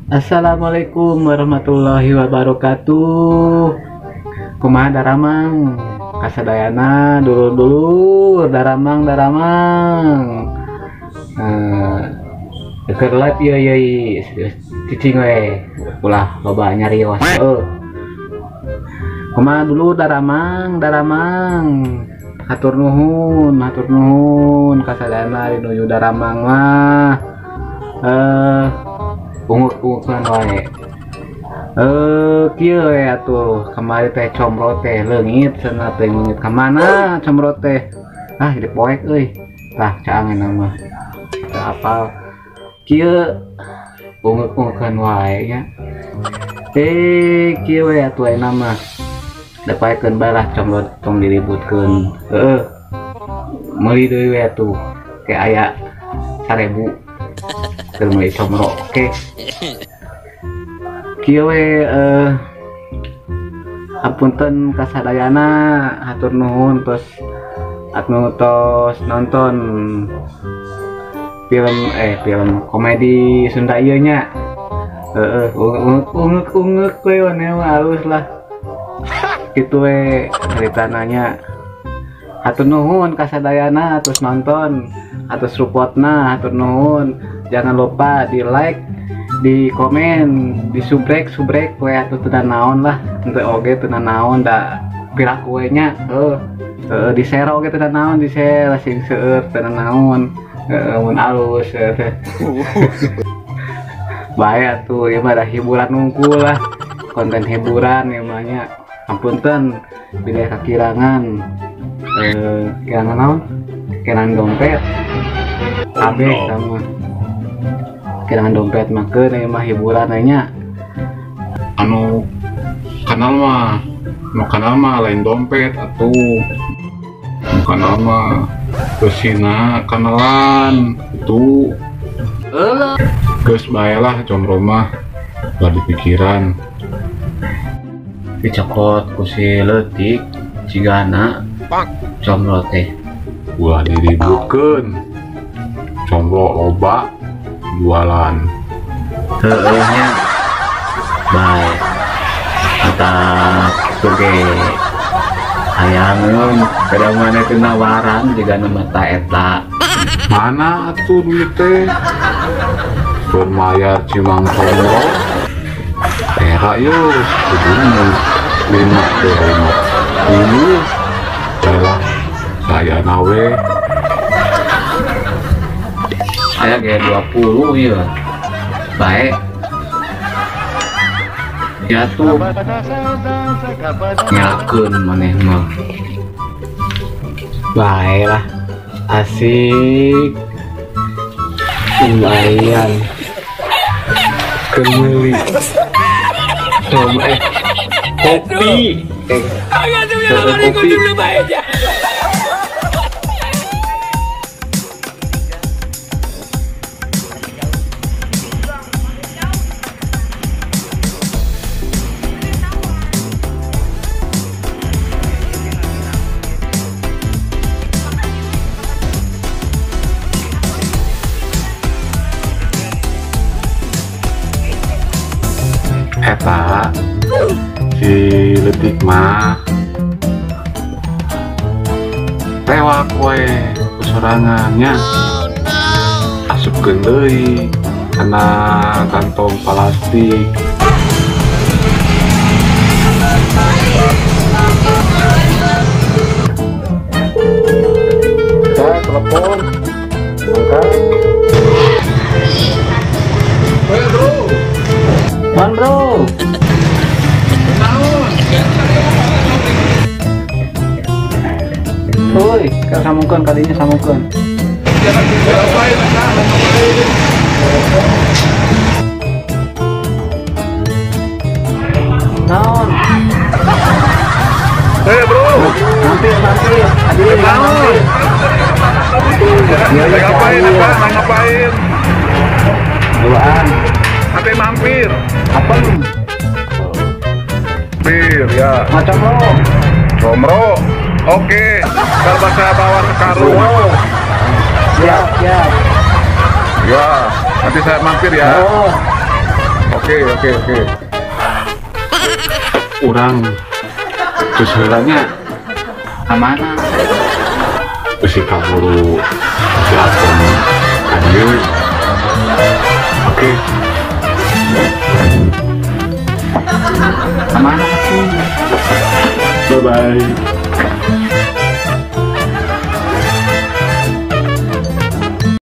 Assalamualaikum warahmatullahi wabarakatuh. Kumaha daramang kasadayana dulur-dulur daramang daramang. Keur live ieu ieu cicing we ulah loba nyarios heuh. Kumaha dulu daramang daramang. Hatur nuhun kasadayana nuju daramang mah. Unguk-ungukan wae. Kieu we atuh kamari teh comro teh leungit cenah teh leungit ka mana comro teh. Ah jadi poek euy. Tah caang eta mah. Teu apal. Kieu unguk-ungukan wae nya. Kieu we atuh ayeuna mah. Da paekeun bae lah comro tong diributkeun. Heueuh. Meuli deui we atuh. Ke aya 1000. Keur meuli comro. Oke. Kieu we hapunten kasadayana hatur nuhun tos anu tos nonton film komedi Sunda ieu nya. Heeh, ungek-ungek we mah halus lah. Kitu we caritana nya. Hatur nuhun kasadayana tos nonton, atus supportna hatur nuhun. Jangan lupa di like, di komen, di subrek we atuh teu naon lah, henteu oge teu naon da piraku we nya. Heuh, di share oge teu naon, di share sing seueur teu naon. Heuh, mun alus teh. Bae atuh ieu mah da hiburan nungkul lah. Konten hiburan ieu mah nya. Hapunten bilih kakirangan. Kirangan naon? Kirangan dompet. Kabeh sama. Kirangan dompet mah keun ieu mah hiburan nya. Anu kanal mah, nu kanal mah lain dompet atuh. Nu kanal mah geusina kanalan itu. Eueuh. Geus bae lah comro mah ulah dipikiran. Dicokot ku si leutik cigana comro teh. Ulah diributkeun. Comro loba jualan. Heueuh nya. Bae. Mata ge hayangeun kada maneh teh nawaran jigana mata eta. Mana atuh duit teh? Keur mayar cimang comro. Era yeuh kudu 5 teh 5. Lah saya nawe. Saya ge 20 ieu. Bae. Ya tuh. Nyalakeun maneh mah. Bae lah. Asik. Lumayan. Keur meuli. Kopi. Kopi. Eta si leutik mah tewak we kusorangannya. Asupkeun deui kana kantong plastik. Saya telepon angkat. Hey, bro. Man bro. Woi, sambungkeun kadinya sambungkeun. Naon? Hey bro. Mampir, mampir. Aduh, naon? Ngapain, ngapain? Duaan. Sampai mampir. Apa? Mampir ya. Macam bro. Comro. Oke, kalau bahasa bawa sekarung. Siap, siap. Ya, nanti saya mampir ya. Oh. Oke. Urang terus heula nya. Ka mana? Bisi kaburu si Atom ka dieu. Oke. Ka mana atuh? Bye bye.